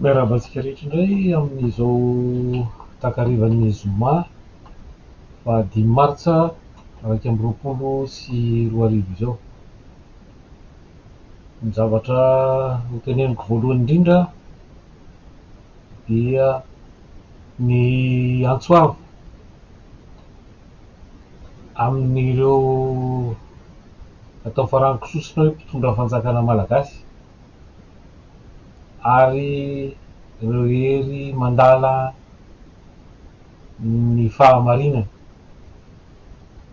Miarahaba antsika rehetra indray amin'izao takarivan'ny zoma fahadimy martsa 2021 izao. Ny zavatra hoteneniko voalohany indrindra dia ny antso avo amin'ireo atao farango sosona hoe mpitondra fanjakana malagasy ary ireo hery mandala ny fahamarinana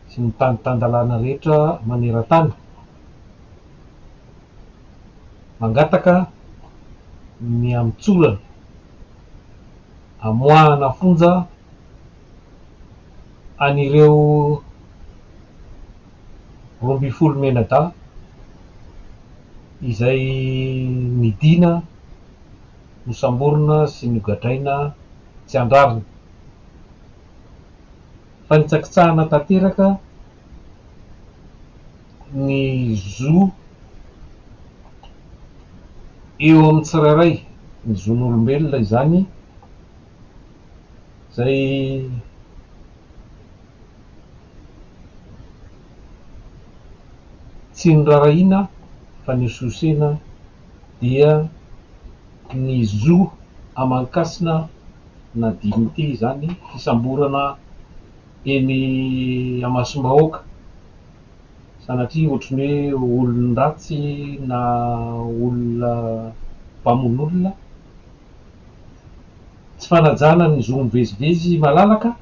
sy ny tany tan-dalàna rehetra maneran-tany mangataka ny hamotsorana, hamoahana fonja an'ireo 12 mianadahy izay nidina, nosamborina sy nogadraina tsy an-drariny. Fanitsakitsahana tanteraka ny zo eo amin'ny tsirairay, ny zon'olombelona izany, izay tsy noraharahiana fa nosihosena dia ny zo aman-kasina na dignité izany, fisamborana eny amasom-bahoaka, sanatria ohatry ny hoe olon-dratsy na olona mpamono olona, tsy fanajana ny zo mivezivezy malalaka,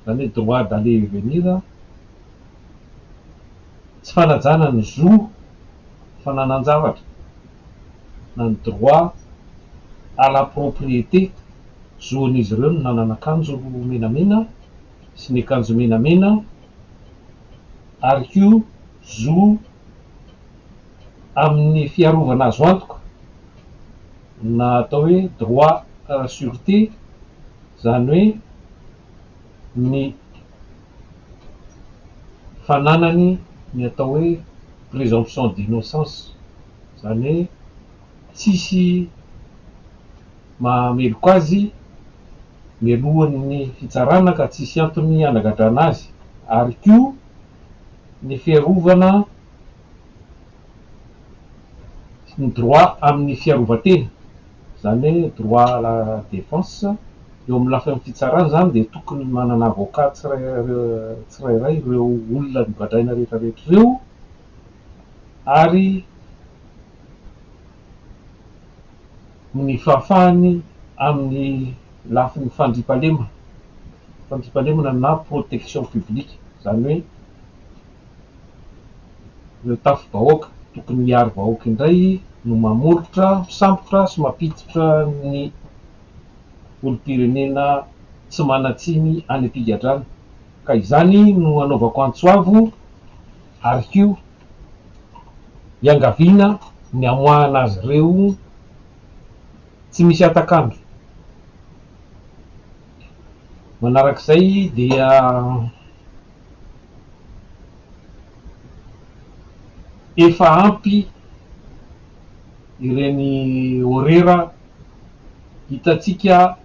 izany hoe droit d'aller et venir, tsy fanajana ny zo fananan-javatra na ny droit à la propriété, zon'izy ireo ny nanana akanjo menamena sy ny akanjo menamena ary koa zo amin'ny fiarovana azo antoka na atao hoe droit à la sûreté, izany hoe ny fananany ny atao hoe présomption d'innocence, izany hoe tsisy mahameloka azy mialohan'ny fitsarana ka tsisy antony hanagadrana azy ary koa ny fiarovana ny droit amin'ny fiarovan-tena, izany hoe droit à la défense, eo amin'ny lafiny fitsarana izany dia tokony manana avocat tsirairay ireo olona nogadraina rehetra rehetra ireo ary ny fahafahany amin'ny lafiny fandriampahalemana, fandriampahalemana na protection publique, izany hoe ireo tafi-bahoaka tokony hiaro vahoaka indray no mamoritra, misambotra sy mampiditra ny olom-pirenena tsy manan-tsiny any am-pigadrana. Ka izany no anaovako antso avo ary koa iangaviana ny hamoahana azy ireo tsy misy hatak'andro. Manarak'izay dia efa ampy ireny horera hitantsika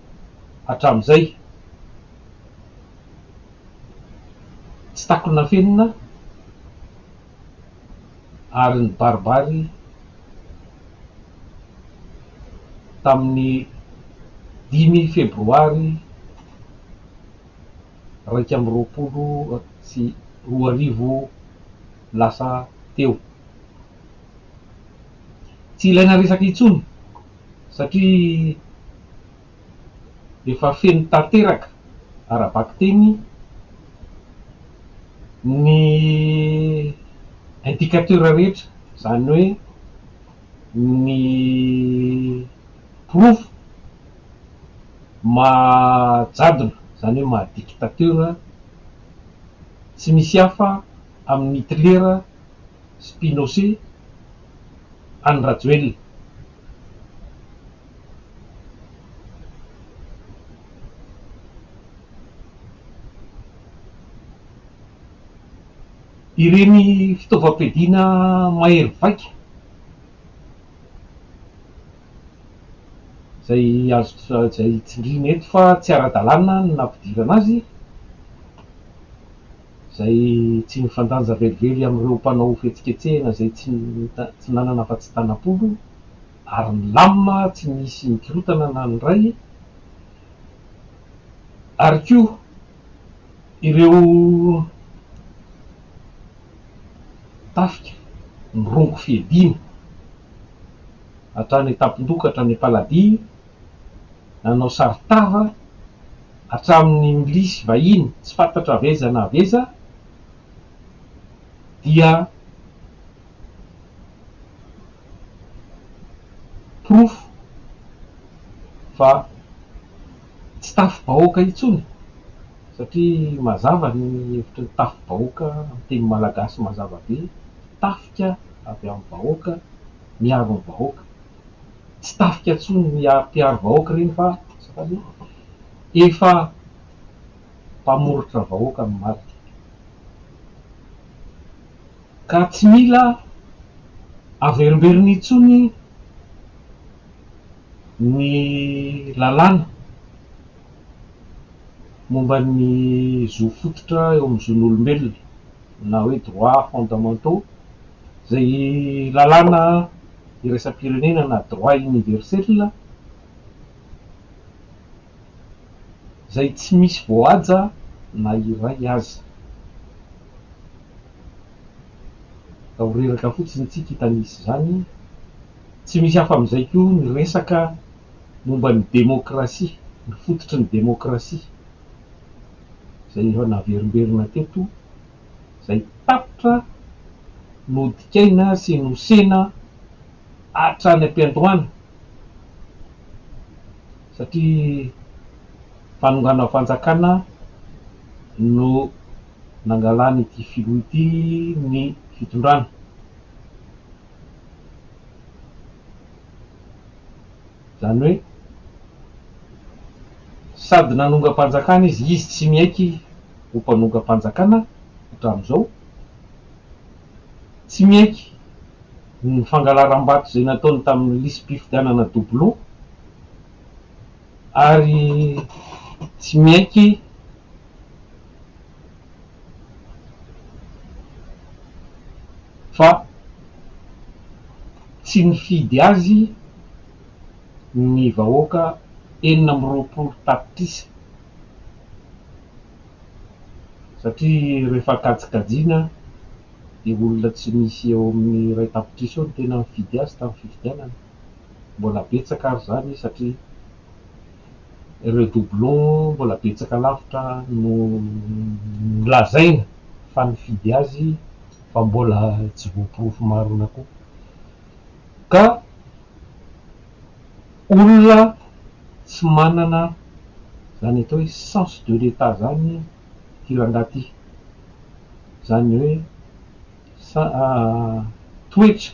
hatramin'izay. Tsy takona afenina ary nibaribary tamin'ny dimy febroary 2021 lasa teo. Tsy ilaina resaka intsony satria efa feno tanteraka ara-bakiteny ny indicateur rehetra, izany hoe ny porofo maha jadona, izany hoe maha dictateur, tsy misy hafa amin'i Hitler sy Pinochet an'i Rajoelina. Ireny fitaovam-piadiana mahery vaika. Izay azo izay tsindriana eto fa tsy ara-dalàna ny nampidirana azy, izay tsy mifandanja velively amin'ireo mpanao fihetsiketsehana izay tsy tsy nanana afa-tsy tanam-polo ary nilamina tsy nisy nikorontana na ny iray, ary koa ireo tafika mirongo fiadiana. Hatrany an-tampon-doha ka hatrany am-paladia, nanao saron-tava hatramin'ny milisy vahiny tsy fantatra avy aiza na avy aiza dia porofo fa tsy tafi-bahoaka intsony satria mazava ny hevitry ny tafi-bahoaka amin'ny teny malagasy mazava be, tafika avy amin'ny vahoaka. miaro ny vahoaka. Tsy tafika intsony ny mpiaro vahoaka ireny fa azafady efa mpamoritra vahoaka ny marika. Ka tsy mila averimberina intsony ny lalàna momba ny zo fototra eo amin'ny zon'olombelona na hoe droits fondamentaux Izay lalàna iraisam-pirenena na droit universel izay tsy misy voahaja na iray aza. Ka ho reraka fotsiny tsika hitanisa izany. Tsy misy hafa amin'izay koa ny resaka momba ny demokrasia, ny fototry ny demokrasia izay efa naverimberina teto. izay tapitra nodikaina sy nosena hatrany am-piandohana satria fanonganam-panjakana no nangalan'ity filoha ity ny fitondrana. Izany hoe sady nanongam-panjakana izy, izy tsy miaiky ho mpanongam-panjakana hatramin'izao, tsy miaiky ny fangalaram-bato izay nataony tamin'ny lisi-pifidianana doublon ary tsy miaiky fa tsy nifidy azy ny vahoaka 26 tapitrisa satria rehefa kajikajiana dia olona tsy misy eo amin'ny iray tapitrisa eo no tena nifidy azy tamin'ny fifidianana. Mbola betsaka ary izany satria ireo doublons mbola betsaka lavitra no nolazaina fa nifidy azy fa mbola tsy voaporofo marina koa. Ka olona tsy manana izany atao hoe sens de l'Etat izany ity rangahy ity. Izany hoe toetra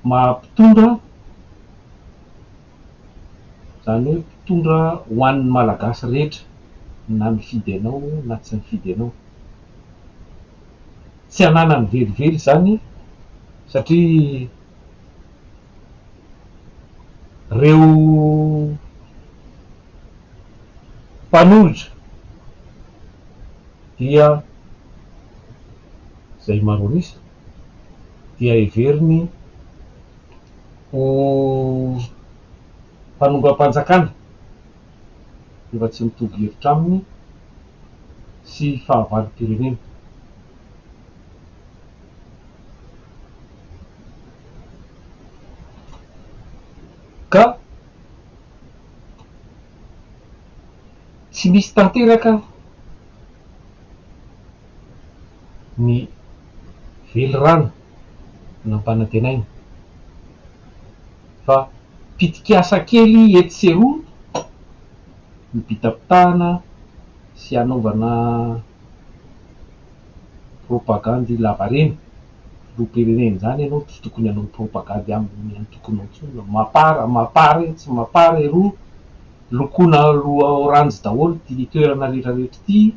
maha mpitondra, izany hoe mpitondra ho an'ny Malagasy rehetra na nifidy anao na tsy nifidy anao. Tsy ananany velively izany satria ireo mpanohitra dia izay maro an'isa dia heveriny ho mpanongam-panjakana rehefa tsy mitovy hevitra aminy sy fahavalom-pirenena. Ka tsy misy tanteraka ny velirano nampanantenaina fa pitik'asa kely etsy sy eroa no bitapitahana sy hanaovana propagandy lavareny, filoham-pirenena izany ianao tsy tokony hanao propagandy amin'ny antokonao intsony, mapar mapar etsy mapar eroa, lokoina oranjy daholo ity toerana rehetra rehetra ity,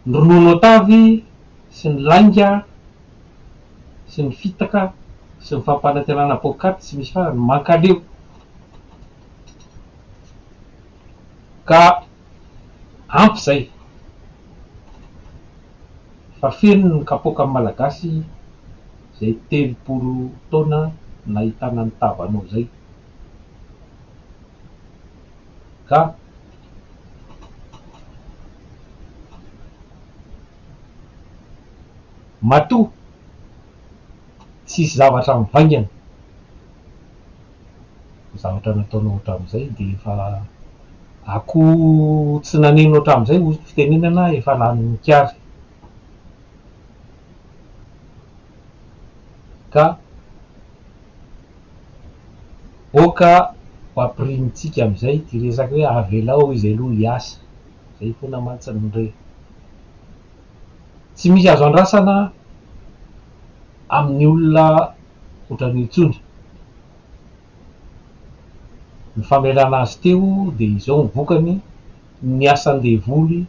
ny ronono an-tavy sy ny lainga sy ny fitaka. sy ny fampanantenana poakaty tsy misy farany, mankaleo. Ka ampy izay fa feno ny kapoakan'ny Malagasy izay 30 taona nahitana ny tavanao izay. Ka matoa tsisy zavatra mivaingana ny zavatra nataonao hatramin'izay dia efa akoho tsy naneno hatramin'izay hoy ny fitenenana efa lanin'ny kary. Ka aoka ho ampirimintsika amin'izay ity resaka hoe avelao izy aloha hiasa, izay foana mantsy no re. Tsy misy azo andrasana amin'ny olona ohatran'io intsony. Ny famelana azy teo dia izao ny vokany, ny asan-devoly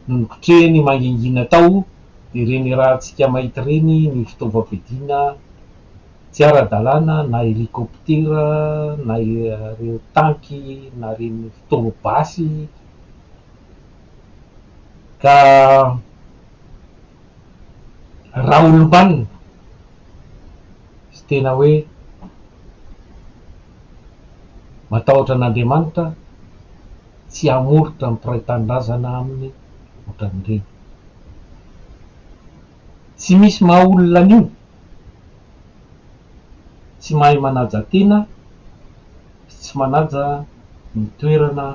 no nokotrehiny mangingina tao dia ireny rahantsika mahita ireny ny fitaovam-piadiana tsy ara-dalàna na helicoptera na ireo tanky na ireny fitaova-basy ka raha olom-banona sy tena hoe matahotra an'Andriamanitra tsy hamoritra ny mpiray tanindrazana aminy ohatran'ireny. Tsy misy maha olona an'io, tsy mahay manaja tena sy tsy manaja ny toerana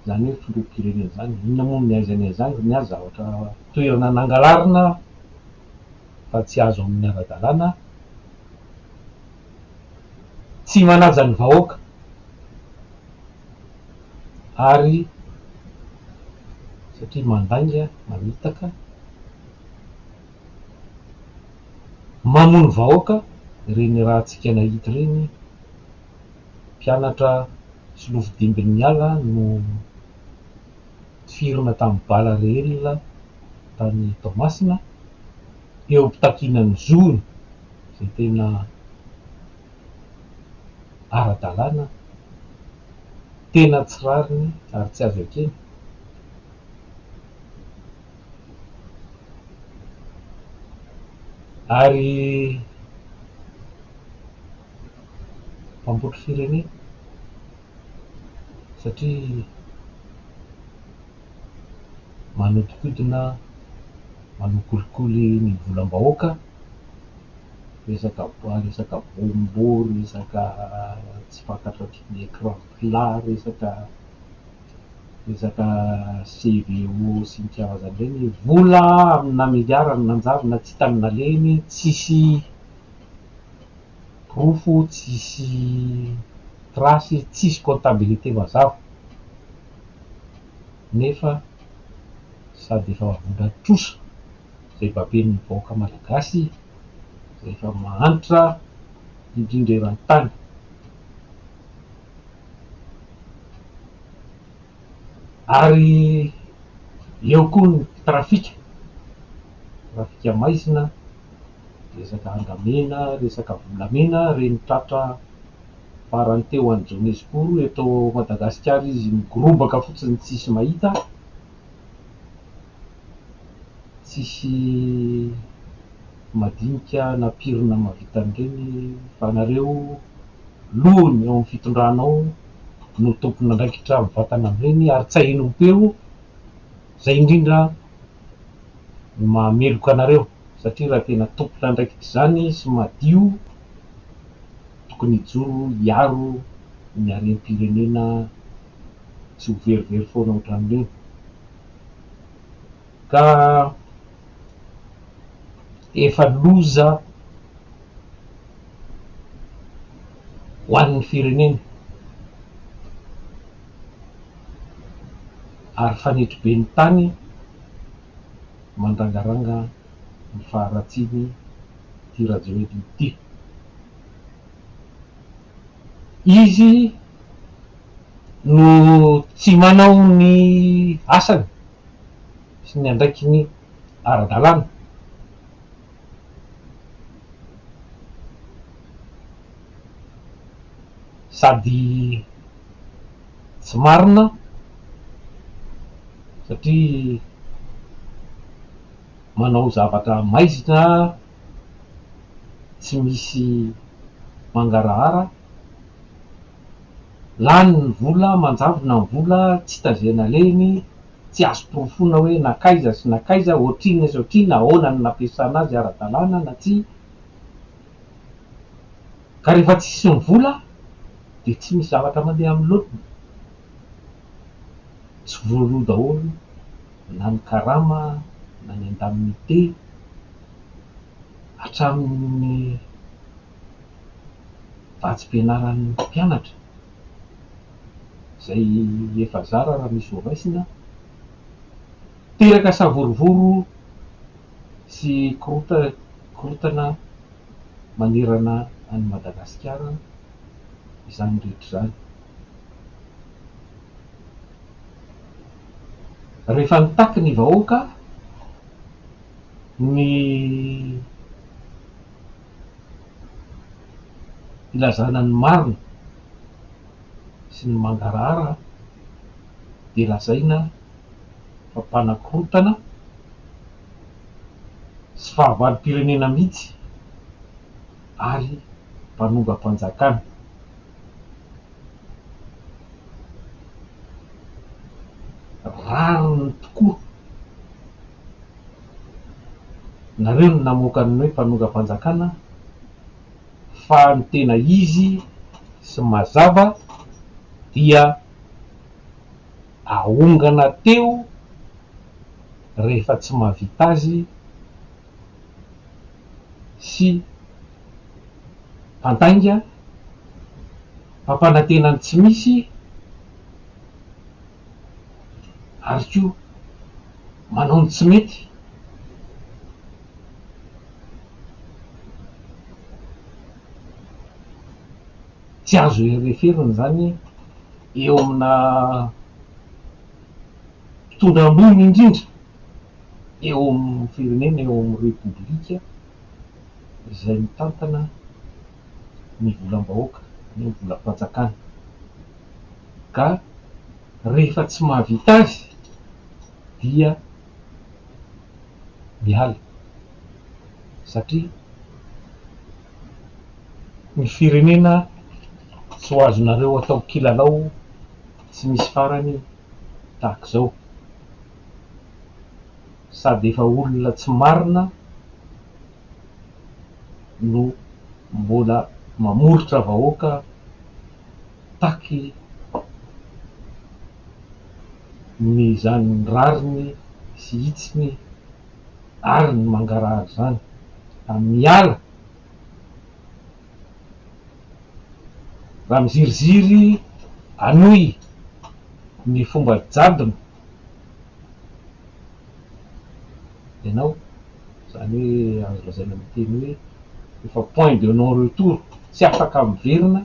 izany hoe filoham-pirenena izany. Inona moa ny aiza ny aiza any, ny azy zavatra toerana nangalarina fa tsy azo amin'ny ara-dalàna. Tsy manaja ny vahoaka ary satria mandainga, mamitaka, mamono vahoaka ireny rahantsika nahita ireny, mpianatra solofo dimbin'ny ala no tifirina tamin'ny bala réel tany Toamasina, eo am-pitakiana ny zony izay tena ara-dalàna, tena tsy rariny ary tsy azo ekena. Ary mpambotry firenena satria manodinkodina, manao kolikoly ny volam-bahoaka, resaka resaka bonbon, resaka tsy fantatra ohatry ny écran plat, resaka resaka CVO sy ny karazany ireny, vola amina miliara no nanjavona tsy hita ny nalehiny, tsisy porofo, tsisy trace, tsisy comptabilité mazava nefa sady efa vola trosa izay baben'ny vahoaka malagasy izay efa mahantra indrindra eran-tany. Ary eo koa ny trafika, trafika maizina, resaka andramena, resaka volamena, ireny tratra farany teo any Johannesburg, eto Madagasikara izy migorobaka fotsiny tsisy mahita. Tsisy madinika na pirina mahavita an'ireny fa nareo lohany ao amin'ny fitondrana ao no tompon'andraikitra mivantana amin'ireny ary tsy ahenoam-peo, izay indrindra no mahameloka anareo satria raha tena tompon'andraikitra izany sy madio tokony hijoro hiaro ny harem-pirenena tsy ho verivery foana ohatran'ireny. Ka efa loza ho an'ny firenena ary fanetriben'ny tany mandrangaranga ny faharatsiany ity Rajoelina ity. Izy no tsy manao ny asany sy ny andraikiny ara-dalàna. Sady tsy marina satria manao zavatra maizina tsy misy mangarahara, lany ny vola, manjavona ny vola, tsy hita izay nalehiny, tsy azo porofoina hoe nankaiza sy nankaiza, ohatrinona sy ohatrinona, ahoana no nampiasana azy ara-dalàna na tsia. Ka rehefa tsisy ny vola dia tsy misy zavatra mandeha amin'ny laoniny. Tsy voaloa daholo na ny karama na ny indemnité hatramin'ny vatsim-pianaran'ny mpianatra izay efa zara raha misy horaisina. Teraka savorovoro sy korontana manerana an'i Madagasikara izany rehetra izany. Rehefa nitaky ny vahoaka ny hilazana ny marina sy ny mangarahara dia lazaina fa mpanakorontana sy fahavalom-pirenena mihitsy ary mpanongam-panjakana. Rariny tokoa. Nareo no namoaka ny hoe mpanongam-panjakana fa ny tena izy sy mazava dia ahongana teo rehefa tsy mahavita azy sy mpandainga, mpampanantena ny tsy misy ary koa manao ny tsy mety. Tsy azo hereferina izany eo amina mpitondra ambony indrindra eo amin'ny firenena, eo amin'ny repoblika izay mitantana ny volam-bahoaka, ny volam-panjakana. Ka rehefa tsy mahavita azy dia miala satria ny firenena tsy ho azonareo atao kilalao tsy misy farany tahak'izao. Sady efa olona tsy marina no mbola mamoritra vahoaka taky ny izany rariny sy hitsiny ary ny mangarahara izany ka miala raha miziriziry hanohy ny fomba jadona ianao, izany hoe azo lazaina amin'ny teny hoe efa point de non retour, tsy afaka miverina,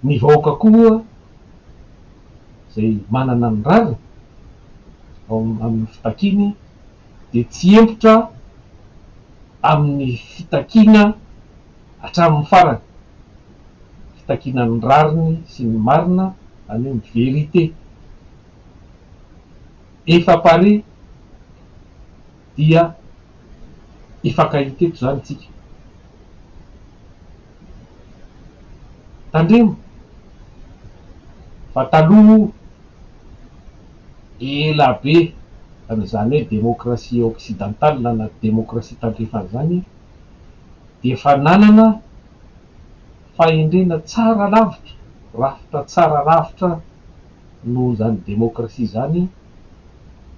ny vahoaka koa izay manana ny rariny ao amin'ny fitakiany dia tsy hempotra amin'ny fitakiana hatramin'ny farany, fitakiana ny rariny sy ny marina, izany hoe ny vérité. Efa pare dia hifankahita eto izany tsika. Tandremo fa taloha ela be an'izany hoe démocratie occidentale na démocratie tandrefana izany dia efa nanana fahendrena tsara lavitra, rafitra tsara lavitra noho izany démocratie izany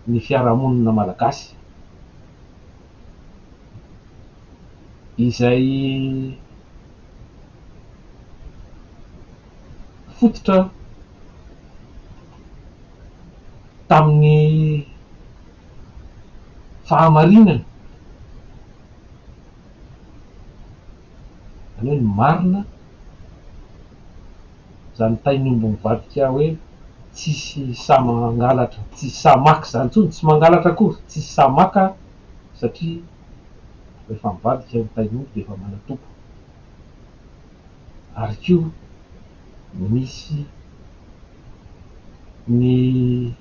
ny fiarahamonina malagasy izay fototra tamin'ny fahamarinana, izany hoe ny marina, izany tain'omby mivadika hoe tsisy sahy mangalatra, tsisy sahy maka izany intsony, tsy mangalatra akory, tsisy sahy maka satria rehefa mivadika ny tain'omby dia efa manan-tompo. Ary koa. Misy ny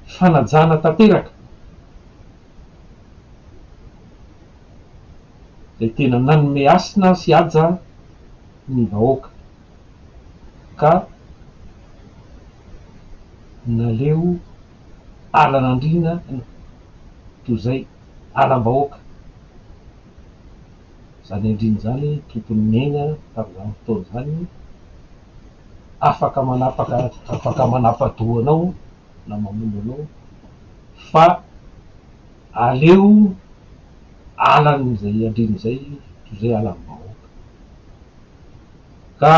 fanajana tanteraka izay tena nanome hasina sy haja ny vahoaka ka naleo alan'andriana toy izay alam-bahoaka. Izany andriana izany tompon'ny aina tamin'izany fotoana izany, afaka manapaka afaka manapa-doha anao na mamono anao fa aleo alan'izay andriana izay toy izay alan'ny vahoaka. Ka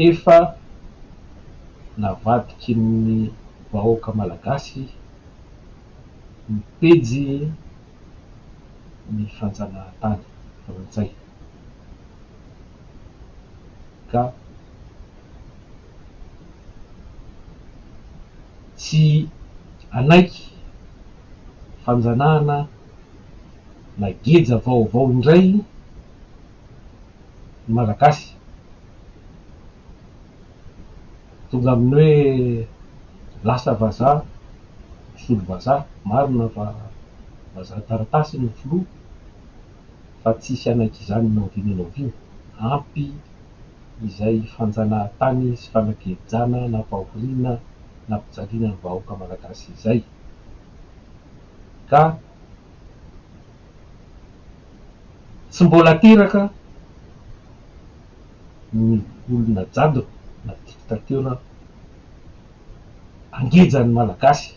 efa navadiky ny vahoaka malagasy ny pejy ny fanjanahantany frantsay ka tsy hanaiky fanjanahana na geja vaovao indray ny Malagasy. Tonga amin'ny hoe lasa vazaha, misolo vazaha, marina fa vazaha taratasy ny filoha fa tsisy hanaiky izany na oviana na oviana. Ampy izay fanjanahantany sy fanagejana nampahoriana nampijaliana ny vahoaka malagasy izay. Ka tsy mbola teraka ny olona jadona na dictature hangeja ny Malagasy.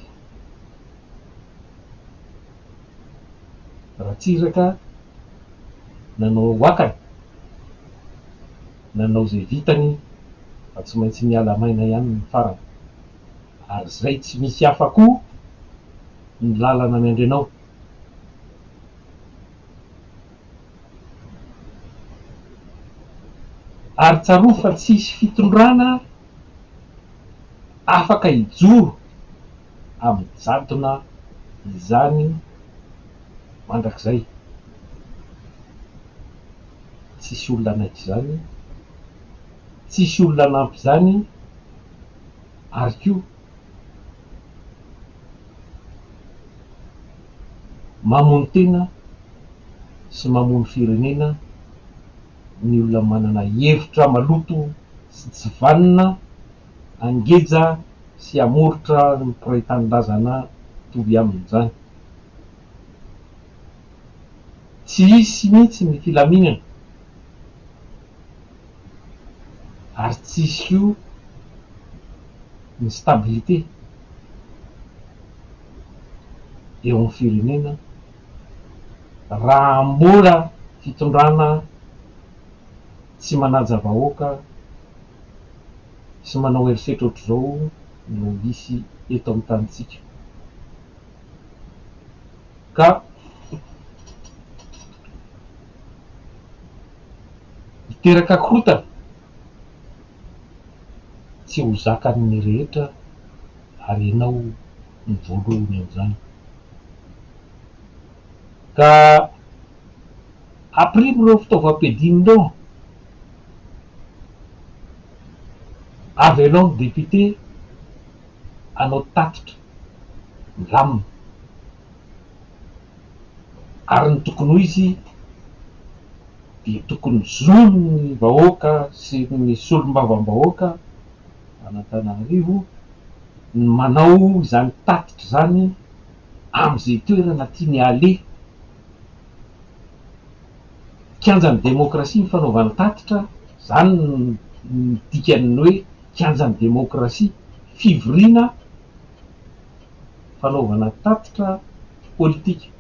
Ratsiraka nanao wakany, nanao izay vitany fa tsy maintsy niala maina ihany ny farany. Ary izay tsy misy hafa koa ny lalana miandry anao. Ary tsarovy fa tsy hisy fitondrana afaka hijoro amin'ny jadona izany mandrakizay. Tsisy olona hanaiky izany, tsisy olona hanampy izany ary koa Mamono tena sy mamono firenena ny olona manana hevitra maloto sy tsy vanona hangeja sy hamoritra ny mpiray tanindrazana mitovy aminy izany. Tsy hisy mihitsy ny filaminana ary tsy hisy koa ny stabilité eo amin'ny firenena raha mbola fitondrana tsy manaja vahoaka sy manao herisetra ohatr'izao no hisy eto amin'ny tanintsika. Ka hiteraka korontana tsy ho zakan'ny rehetra ary ianao no voalohany amin'izany. Ka ampirimo ireo fitaovam-piadiana ireo, avelao ny député hanao tatitra milamina ary ny tokony ho izy dia tokony zon'ny vahoaka sy ny solombavambahoaka an'Antananarivo ny manao izany tatitra izany amin'izay toerana tiany haleha. Kianjan'ny demokrasia ny fanaovana tatitra, izany no dikan'ny hoe kianjan'ny demokrasia, fivoriana fanaovana tatitra politika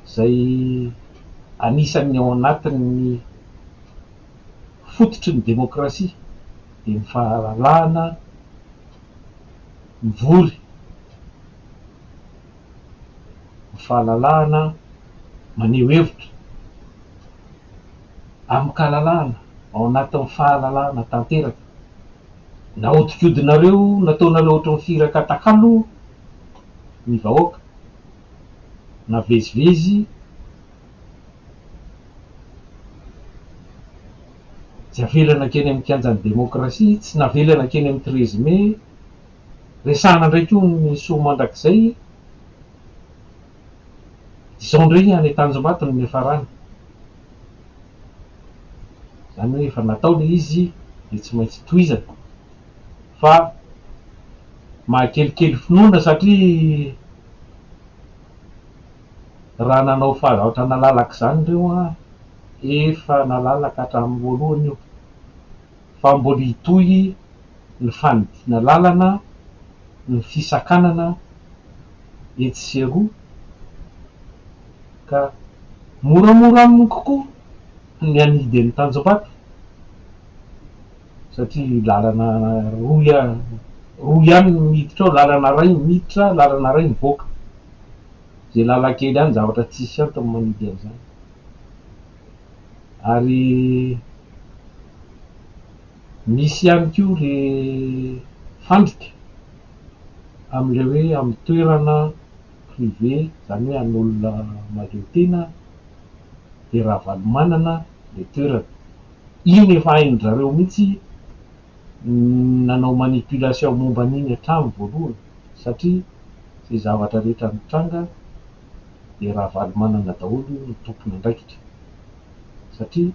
izay anisan'ny ao anatin'ny fototry ny demokrasia dia ny fahalalahana mivory, ny fahalalahana maneho hevitra amin-kalalahana, ao anatin'ny fahalalahana tanteraka. Nahodinkodinareo, nataonareo ohatran'ny firaka takalo. ny vahoaka, navezivezy tsy avela nankeny amin'ny kianjan'ny demokrasia, tsy navela nankeny amin'ny 13 mai, resahana indray koa ny soa mandrakizay, izao indray any Tanjombato no niafarany. Izany hoe efa natao ilay izy dia tsy maintsy tohizana fa mahakelikely finoana satria raha nanao zavatra nalalaka izany ireo an, efa nalalaka hatramin'ny voalohany io fa mbola hitohy ny fanidiana lalana, ny fisakanana etsy sy eroa ka moramora aminy kokoa ny hanidy an'i Tanjombato satria lalana roa ihany no miditra ao, lalana iray miditra, lalana iray mivoaka. Izay lalan-kely any zavatra tsisy antony manidy an'izany. Ary misy ihany koa le fandrika amin'ilay hoe amin'ny toerana privé, izany hoe an'olona mahaleo tena dia Ravalomanana ilay toerana. Iny efa hain-dry zareo mihitsy ny nanao manipulation momba an'iny hatramin'ny voalohany satria izay zavatra rehetra nitranga dia Ravalomanana daholo no tompon'andraikitra satria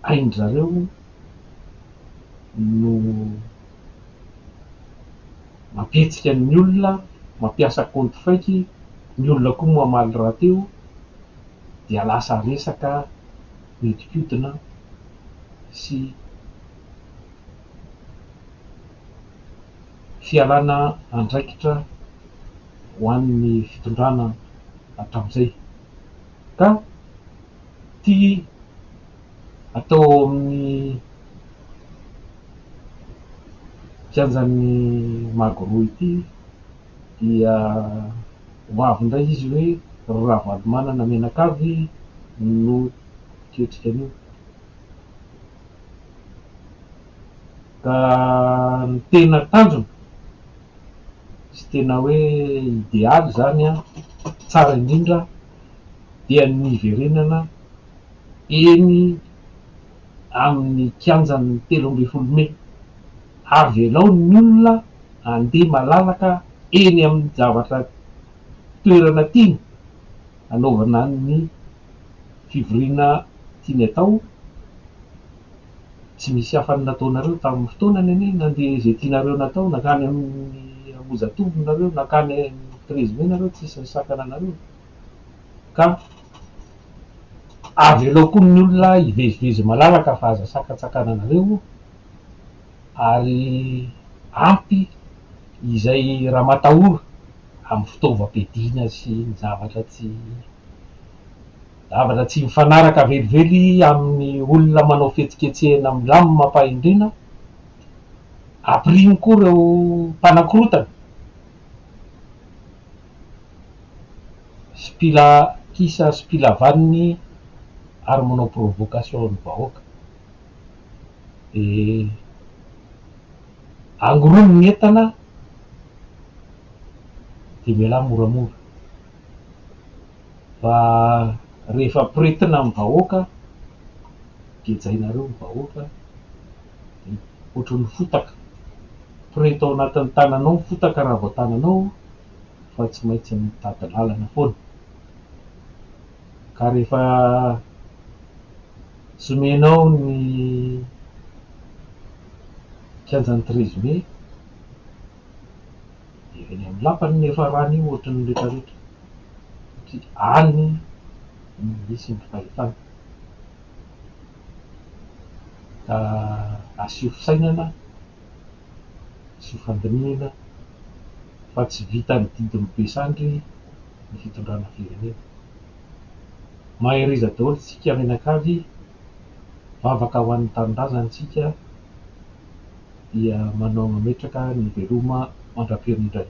hain-dry zareo no mampihetsika ny olona, mampiasa compte fake, ny olona koa mamaly rahateo dia lasa resaka mihodinkodina sy fialana andraikitra ho an'ny fitondrana hatramin'izay ka ity atao ao amin'ny kianjan'ny Magro ity dia ho avy indray izy hoe ry Ravalomanana mianakavy no miketrika an'io. Ka ny tena tanjona sy tena hoe idealy izany an, tsara indrindra dia ny hiverenana eny amin'ny kianjan'ny 13 mey. Avelao ny olona handeha malalaka eny amin'ny zavatra toerana tiany hanaovana ny fivoriana tiany atao. Tsy misy hafa ny nataonareo tamin'ny fotoanany anie, nandeha izay tianareo natao, nankany amin'ny Ambohijatovo nareo, nankany amin'ny 13 mai nareo, tsisy nisakana anareo. Ka avelao koa ny olona hivezivezy malalaka fa aza sakantsakananareo ary ampy izay ramatahora amin'ny fitaovam-piadiana sy ny zavatra tsy zavatra tsy mifanaraka velively amin'ny olona manao fihetsiketsehana milamina am-pahendrena, ampirimo koa ireo mpanakorotana. Sy mpila kisa sy mpila vaniny ary manao provocation ny vahoaka. Dia angorony ny entana dia mialà moramora. Fa rehefa ampiretina amin'ny vahoaka, gejainareo ny vahoaka dia ohatran'ny fotaka. Pireto ao anatin'ny tananao ny fotaka raha vao tananao fa tsy maintsy mitady lalana foana. Ka rehefa tsy omenao ny kianjan'ny 13 mai dia eny amin'ny lapany ny niafarany io ohatran'ny retraretra satria any no misy ny fahefana. Ka asio fisainana, asio fandinihana fa tsy vitan'ny didin'ny be sandry ny fitondrana firenena. Mahereza daholo tsika mianakavy, vavaka ho an'ny tanindrazana tsika dia manao mametraka ny veloma mandra-pihaona indray.